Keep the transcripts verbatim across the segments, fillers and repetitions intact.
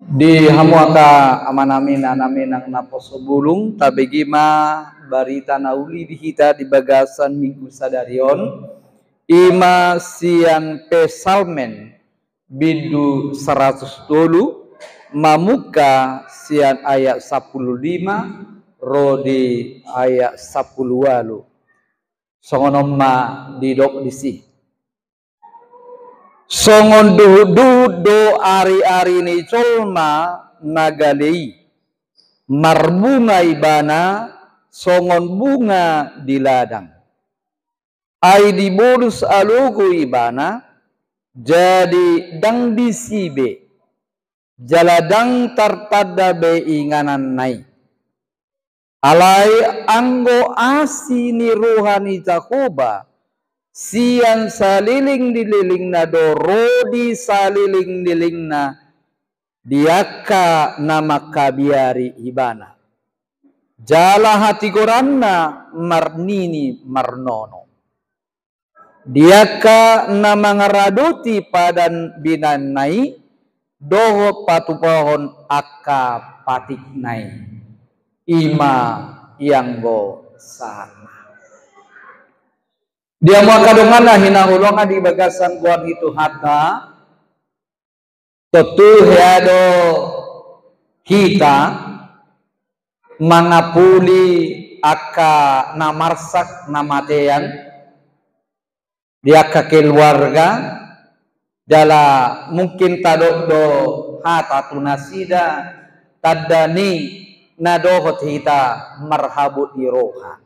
Di hamu angka amanami, inanami nang naposo bulung, tabege ma barita na uli di hita di bagasan minggu sadari on, i ma sian Psalmen bindu saratus tolu, mamungka sian ayat sampulu lima ro di ayat sampulu ualu. Songon on ma didok disi. Songon duhutduhut do ariari ni jolma na gale i, marbunga ibana songon bunga di ladang. Ai dibolus alogo ibana, jadi ndang disi be, jala ndang tartanda be ingananna i. Alai anggo asi ni roha ni Jahowa sian salelenglelengna do ro di salelenglelengna, di angka na mangkabiari ibana. Jala hatigoranna marnini marnono. Di angka na mangaradoti padan binahenna i, dohot patupahon angka patikna i, i ma ianggo sahatna. Di hamu angka dongan na hinaholongan di bagasan goar ni Tuhanta, tontu hea do hita mangapuli angka na marsak na matean di angka keluarga, jala mungkin tadok do hata tu nasida tanda ni na dohot hita marhabot ni roha.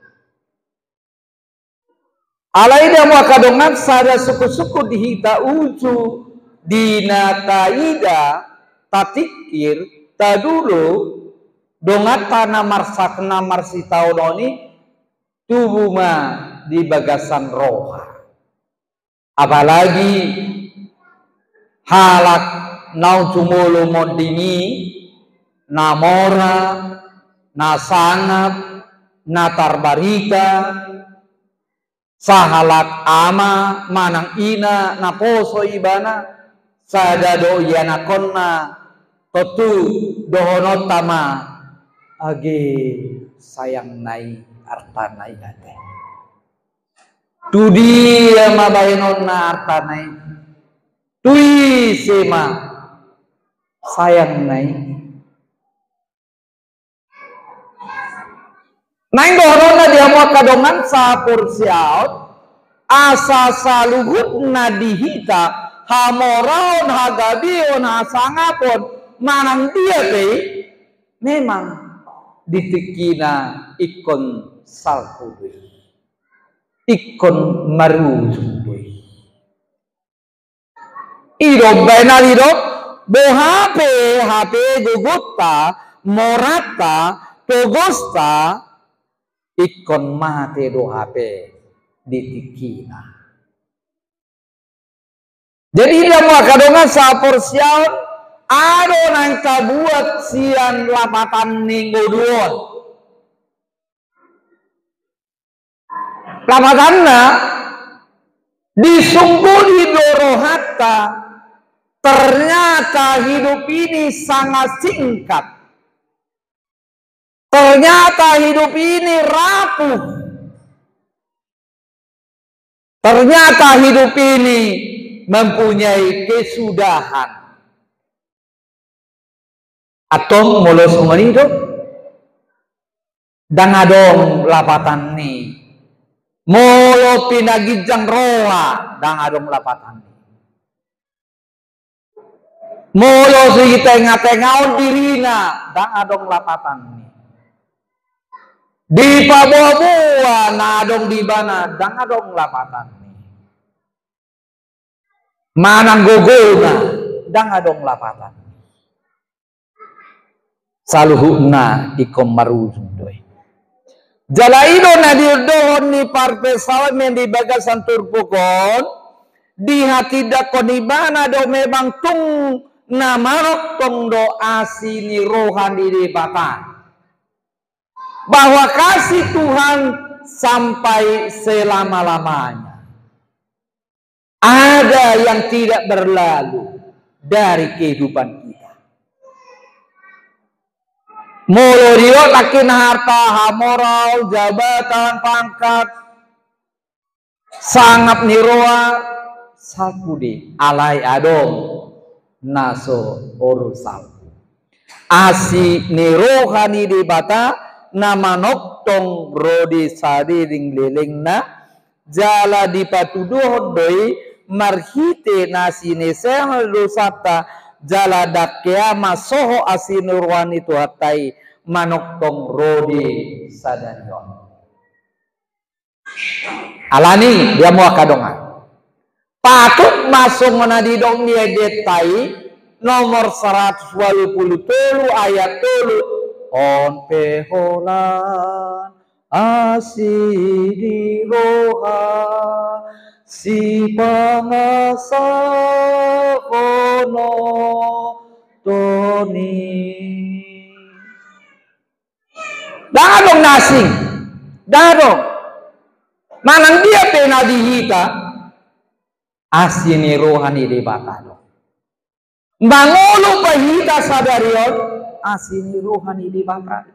Alai di hamu angka dongan, sada sungkunsungkun di hita uju di na taida, tatingkir, tadulo donganta na marsak na marsitaonon i tubu ma di bagasan roha. Apalagi halak naung jumolo monding i, na mora, na sangap, na tarbarita, sahalak ama manang ina na poso ibana, sada do ianakhonna, tontu dohononta ma, age sayangna i artana i ate. Tu dia ma baenonna artana i? Tu ise ma sayangna i? Naeng dohononna di hamu angka dongan saporseaon, asa saluhutna di hita, hamoraon, hagabeon, hasangapon, manang dia pe i, memang di tingkina ingkon salpu do i. Ingkon marujung do i. I do umbahen na didok, boha pe hape gogonta, moranta, togosta, ingkon mate do hape di tingkina. Jadi di hamu angka dongan saporseaon, adong do naeng tabuat sian lapatan ni ngolu on. Lapatanna, disungguli do rohanta, ternyata hidup ini sangat singkat. Ternyata hidup ini rapuh. Ternyata hidup ini mempunyai kesudahan. Antong molo songon i do, ndang adong lapatan ni. Molo pinaginjang roha, ndang adong lapatan ni. Molo sitengatengaon dirina, ndang adong lapatan ni. Dipaboaboa na adong di ibana, ndang adong lapatan ni. Manang gogona, ndang adong lapatan ni. Saluhutna ingkon marujung do i. Jala i do na didohon ni parpsalmen di bagasan turpuk on, dihatindangkon ibana do memang tung na marongtong do asi ni roha ni Debata. Bahwa kasih Tuhan sampai selama-lamanya. Ada yang tidak berlalu dari kehidupan kita. Molo didok nangkin harta, hamoraon, jabatan, pangkat, sangap ni roha, salpu do i, alai adong na so oru salpu. Asi ni roha ni Debata na manongtong ro di salelenglelengna, lelengna, jala dipatuduhon do i marhite na sinesehon dosanta, jala ndang hea ma sohot asi ni roha ni Tuhanta i manongtong ro di sadari on. Alani i, di hamu angka dongan, patut ma songon na didok ni endenta i, nomor saratus ualu pulu tolu ayat tolu: On pe holan asi ni roha, sipangasahononton i. Ndang adong na asing, ndang adong. Manang dia pe na di hita, asi ni roha ni Debata do. Mangolu pe hita sadari on, asi ni roha ni Debata do.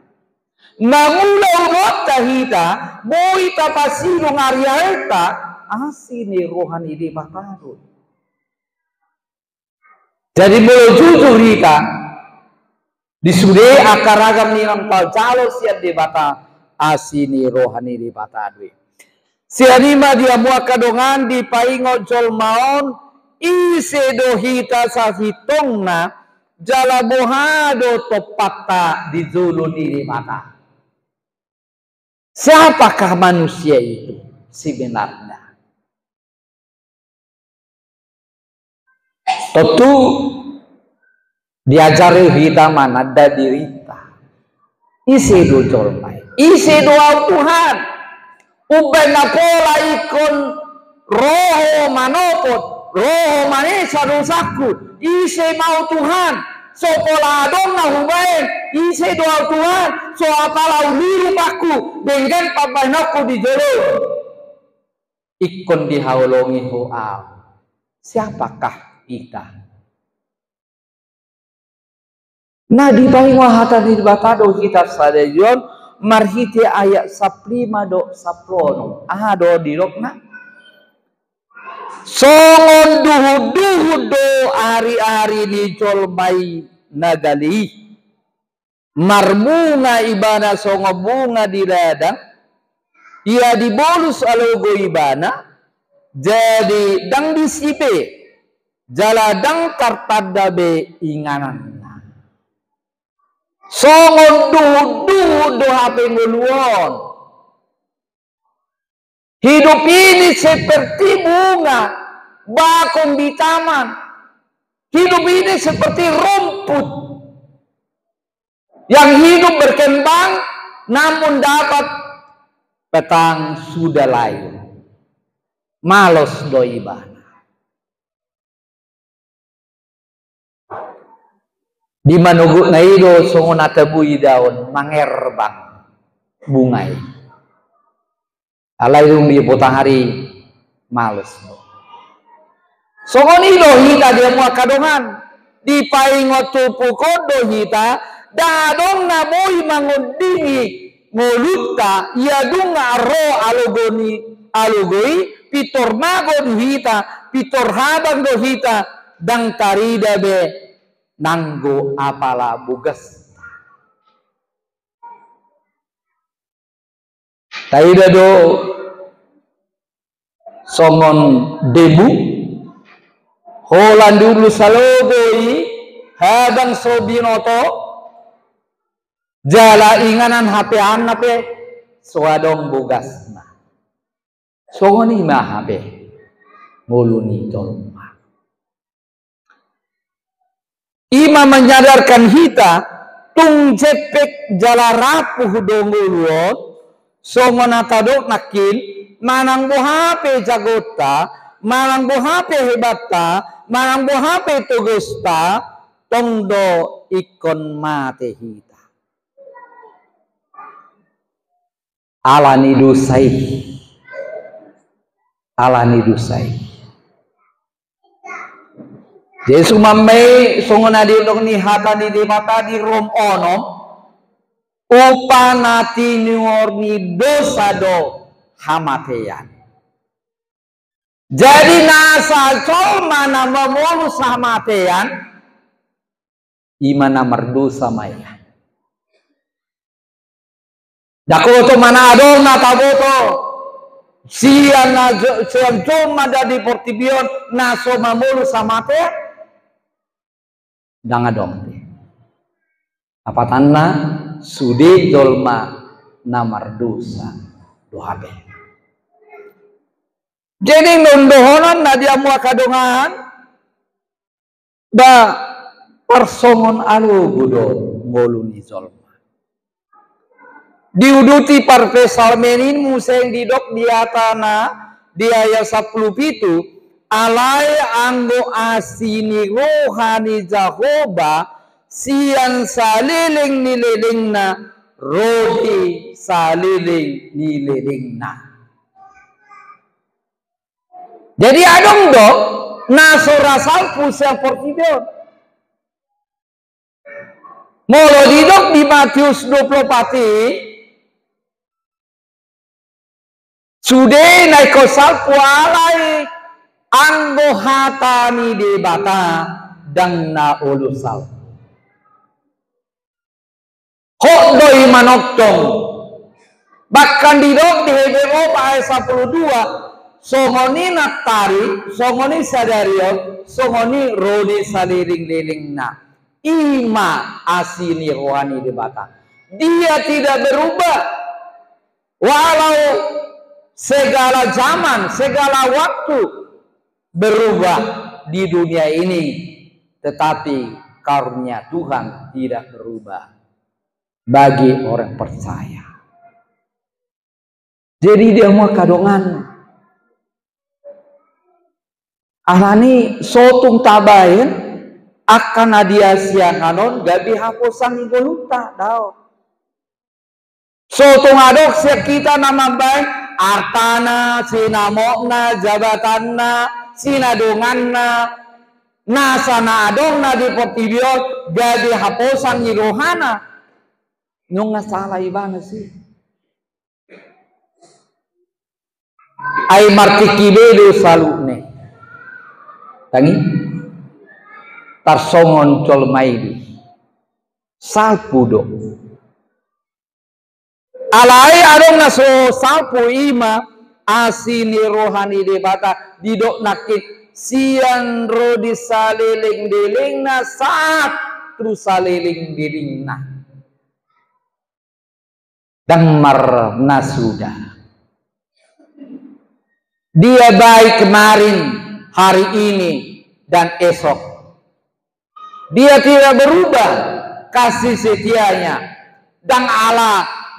Mangula ulaonta hita, boi tapasidung ariarta, asi ni roha ni Debata do. Jadi molo jujur hita di sude angka ragam ni naung tajalo sian Debata, asi ni roha ni Debata do i. Sian i ma di hamu angka dongan dipaingot jolma on, ise do hita sasintongna, jala boha do tompanta di jolo ni Debata. Siapakah manusia itu sebenarnya? Tontu diajari hita mananda dirinta. Ise do jolma i? Ise do au Tuhan? Umbaen na pola ingkon ro Ho manopot, ro Ho manesa dosangku. Ise ma au Tuhan? So pola adong na hubaen. Ise do au Tuhan? So apala uliru pangku, denggan pambahenanku di jolo. Ingkon dihaholongi Ho au. Siapakah kita? Na dipaingot hata ni Debata do hita sadari on marhite ayat sampulu lima dohot sampulu onom. Aha do didokna? Songon duhutduhut do ariari ni jolma i na gale i. Marbunga ibana songon bunga di ladang, ia dibolus alogo ibana, jadi ndang disi be, jala ndang tartanda be ingananna. Songon duhutduhut do hape ngolu on. Hidup ini seperti bunga bakung di taman. Hidup ini seperti rumput yang hidup berkembang, namun dapat petang sudah layu. Malos do ibana. Di manogotna i do songon na tabu i daon, mangerbang bunga i. Alai dung dipotang ari, malos do. Songon i do hita di hamu angka dongan, dipaingot turpuk on do hita, ndang adong na boi mangondingi ngolunta, ia dung ro alogo ni, alogo i, pintor mago do hita, pintor habang do hita, ndang tarida be nanggo apala bogas. Taida do songon debu, holan diulus alogo i, habang so binoto, jala inganan hape, anna pe so adong bogasna. Songon i ma hape ngolu ni jolma. I ma menyadarkan hita, tung jempek jala rapuh do ngolu on, songon na tadok nangkin, manang boha pe jagonta, manang boha pe hebatta, manang boha pe togosta, tong do ingkon mate hita. Ala ni dosa i. Ala ni dosa i. Jadi suman ma i songon na didok ni hata ni Debata di Rom onom, Upa na tiningor ni dosa do hamatean. Jadi nasa jolma na mamolus hamatean, ima na mardosa ma ia. Ndang huboto ma na adong na taboto sian na jo-, sian jolma na di portibi on na so mamolus hamatean. Ndang adong be. Apatanna, sude jolma na mardosa do hape. Jadi na dohonon na di hamu angka dongan, ba parsongon alogo do ngolu ni jolma. Diuduti parpsalmen i muse didok di hatana di ayat sampulu pitu, alai anggo asi ni roha ni Jahowa sian saleleng ni lelengna ro di saleleng ni lelengna. Jadi adong do na so ra salpu sian portibi on. Molo didok di Matius dua pulu opat i, sude na ingkon salpu alai anggo hata ni Debata ndang na olo salpu. Hot do i manongtong. Bahkan didok di Heber opat ayat sampulu dua, songon i nantari, songon i sadari on, songon i ro di saleleng-lelengna. Ima asi ni roha ni Debata. Dia tidak berubah. Walau segala zaman, segala waktu berubah di dunia ini, tetapi karunia Tuhan tidak berubah bagi orang percaya. Jadi di hamu angka dongan, alani so tung tabaen angka na di hasiangan on gabe haposan ni ngolunta, daong. So tung adong sian hita na mambaen artana, sinamotna, jabatanna, sinadonganna, nasa na adong na di portibi on gabe haposan ni rohana. Nunga sala ibana si. Ai martingki be do saluhutna i. Tangi? Tarsongon jolma i do. Salpu do. Alai adong na so salpu, ima asi ni roha ni Debata, didok nangkin sian ro di saleleng-lelengna sahat tu saleleng-lelengna. Ndang marnasuda. Dia baik kemarin, hari ini, dan esok. Dia tidak berubah kasih setianya. Ndang ala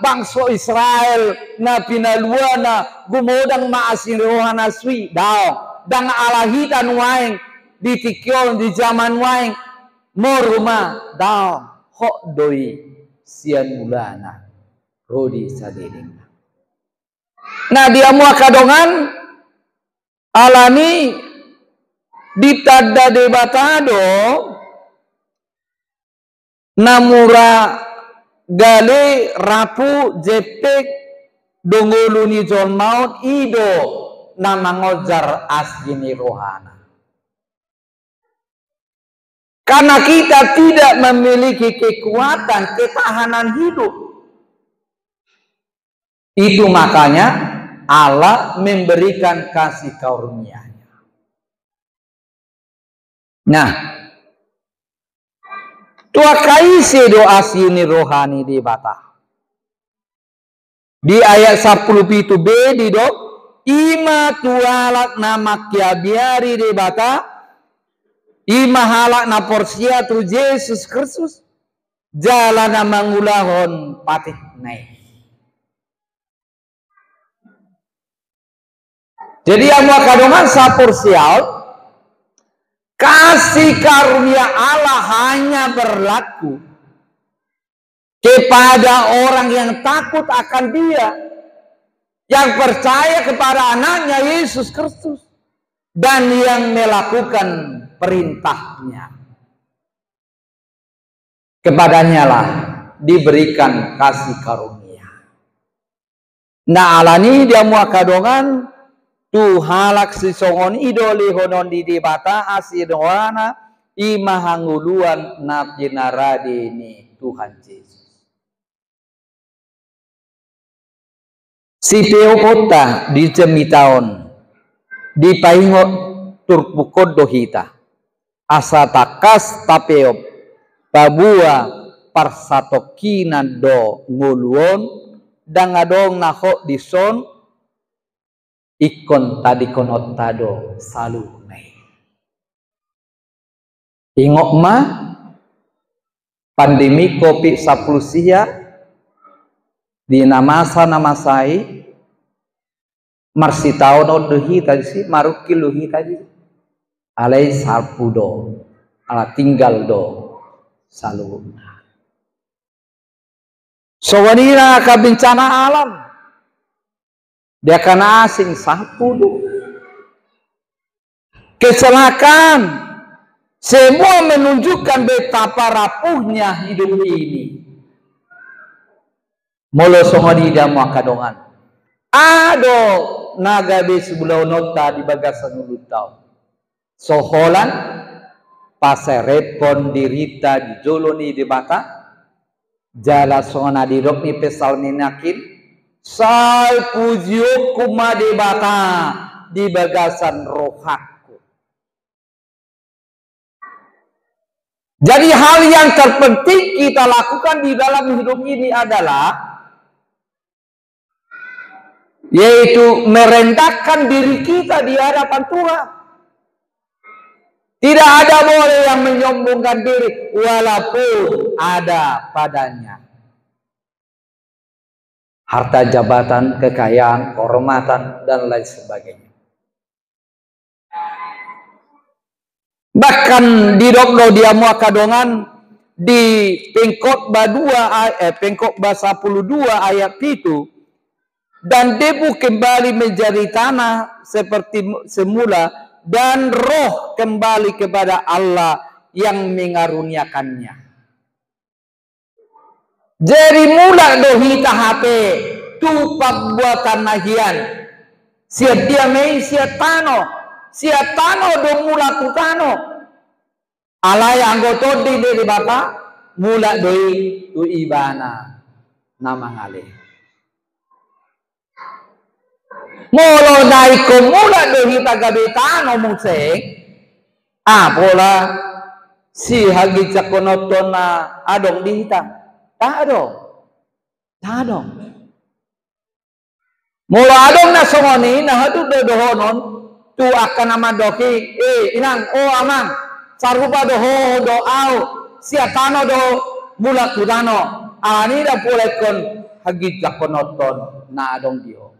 bangso Israel na pinaluana gumodang ma asi ni roha na sui, daong. Ndang ala hita nuaeng di tingki on, di jaman nuaeng, moru ma, daong. Hot do i sian mulana ro di salelengna. Na di hamu angka dongan, alani ditanda Debata do na mura gale, rapu, jempek do ngolu ni jolma on, i do na mangonjar asi ni rohana. Karena kita tidak memiliki kekuatan, ketahanan hidup. Itu makanya Allah memberikan kasih karunia-Nya. Nah, tu angka ise do asi ni roha ni Debata? Di ayat sampulu pitu b didok, ima tu halak na mangkiabiari Debata, ima halak na porsea tu Jesus Kristus, jala na mangulahon patikna i. Jadi, hamu angka dongan saporseaon, kasih karunia Allah hanya berlaku kepada orang yang takut akan Dia, yang percaya kepada Anaknya Yesus Kristus, dan yang melakukan perintahnya. Kepadanyalah diberikan kasih karunia. Nah, alani i di hamu angka dongan, tu halak sisongon i do lehonon ni Debata asi dohononna, i ma hangoluan na pinarade ni Tuhan Jesus. Sipeoponta di jamita on, dipaingot turpuk on do hita. Asa tangkas tapeop, paboa parsatongkinan do ngolu on, ndang adong na hot dison, ingkon tadingkononta do saluhutna i. Ingot ma, pandemi covid sampulu sia, di na masa na masa i, marsitaonon do hita disi, marungkil do hita disi. Alai salpu do, ala tinggal do saluhutna. Songon i nang angka bencana alam, di angka na asing salpu do. Kecelakaan, semua menunjukkan betapa rapuhnya hidup ini. Molo songon i di hamu angka dongan, aha do na gabe siulaonta di bagasan ngolunta on? So holan paserephon dirinta di jolo ni Debata, jala songon na didok ni Psalmen nangkin, sai pujionku ma Debata di bagasan rohangku. Jadi hal yang terpenting kita lakukan di dalam hidup ini adalah yaitu merendahkan diri kita di hadapan Tuhan. Tidak ada boleh yang menyombongkan diri walaupun ada padanya harta, jabatan, kekayaan, kehormatan, dan lain sebagainya. Bahkan didok do di hamu angka dongan di Pengkhotbah dua ay-, eh, Pengkhotbah sampulu dua ayat pitu, dan debu kembali menjadi tanah seperti mu-, semula, dan roh kembali kepada Allah yang mengaruniakannya. Jadi mulak do hita hape tu pambuatan na hian. Sian dia ma i? Sian tano. Sian tano do mulak tu tano. Alai anggo tondi ni Debata, mulak do i tu Ibana na mangalean. Molo na ingkon mulak do hita gabe tano muse, ah, pola sihaginjangkononta on na adong di hita? Ndang adong. Ndang adong. Molo adong na songon i, na hatop do dohonon tu angka na mandok i, eh, inang, o amang, sarupa do ho dohot ahu, sian tano do mulak tu tano, alani i ndang pola ingkon haginjangkononta on na adong di ho.